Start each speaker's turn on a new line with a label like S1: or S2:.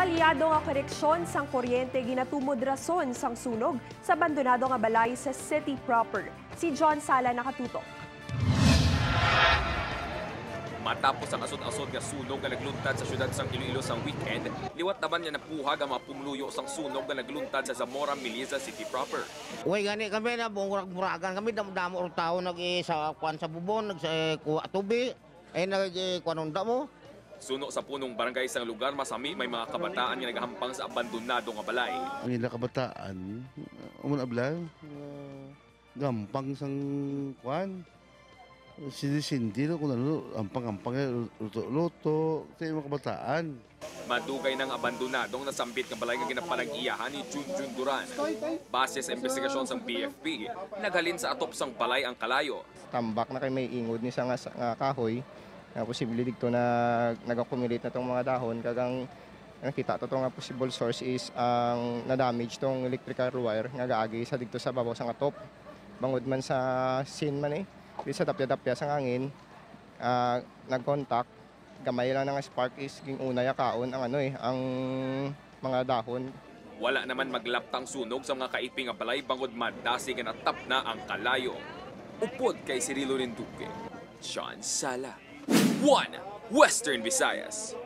S1: Palyado nga koneksyon sang kuryente ginatumod rason sang sunog sa abandonado nga balay sa city proper. Si John Sala nakatutok.
S2: Matapos ang asod-asod nga sunog nga nagluntad sa syudad sang Iloilo sang weekend, liwat naman nga napuhag ang mga pumuluyo sang sunog nga nagluntad sa Zamora Melliza City proper.
S3: Uy, gani kami na buong murag-muragan kami, damo-damo og tao nag sa kuan sa bubon, nag sa kuha tubi, ay nag kuan unda mo.
S2: Suno sa punong barangay sang lugar, masami may mga kabataan nga nagahampang sa abandonado nga balay.
S4: Ang ila kabataan, umon abla, gampang sang kuan. Sindi-sindi kung ano, ampang-ampang, luto-luto, sa mga kabataan.
S2: Madugay ng abandonadong nasambit nga balay nga ginapanag-iyahan ni Junjun Duran. Base sa investigasyon sang BFP, naghalin sa atop sang balay ang kalayo.
S5: Tambak na kay may ingod ni sa nga kahoy nga posible didto na nag-accumulate na tong mga dahon, kag ang nakita to nga possible source is ang na-damage tong electrical wire nga gaagi sa didto sa babaw sa nga top. Bangod man sa scene man eh di sa tapya-tapya sa hangin, nag-contact gamay lang nga spark is ging-una ya kaon ang ano eh ang mga dahon.
S2: Wala naman maglaptang sunog sa mga kaiping nga balay bangod madasig nga natap na ang kalayo. Upod kay Cirilo Rinduque, John Sala, 1 Western Visayas.